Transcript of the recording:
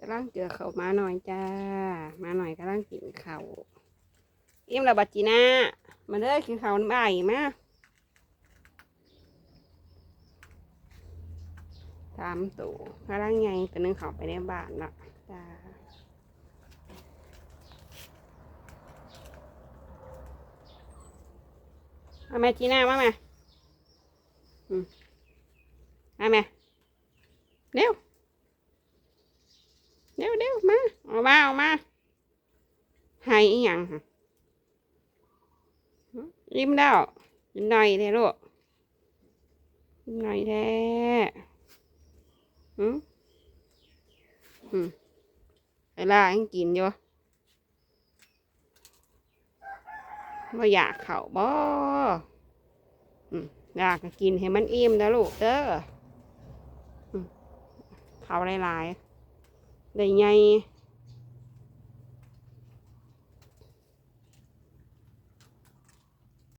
ກຳລັງເຈີເຂົ້າໝານ້ອຍຈ້າ. ໝານ້ອຍກຳລັງກິນເຂົ້າ. ອີ່ມແລ້ວບໍ່ຈີນ່າ? ມາເດີ ກິນເຂົ້ານຳອ້າຍ ມາ. ສາມໂຕ ກຳລັງໃຫຍ່ ໂຕໜຶ່ງເຂົ້າໄປໃນບ້ານລະຈ້າ. ມາແມ່ ຈີນ່າ ມາແມ່. ອືມ ມາແມ່ ເລັວ ເລັວໆ ມາ ອອກມາ ອອກມາ. ໄຫ້ອີ່ຫຍັງຫະ? ອີ່ມແລ້ວ. ກິນໜ້ອຍແທ້ລູກ ກິນໜ້ອຍແທ້. ຫື ຫື ໄອ້ຫຼ້າຍັງກິນຢູ່. ບໍ່ຢາກເຂົ້າບໍ? ອືມ ຢາກກໍກິນໃຫ້ມັນອີ່ມເດີລູກເດີ. ອືມ ເຂົ້າຫຼາຍໆ ໄດ້ໃຫຍ່.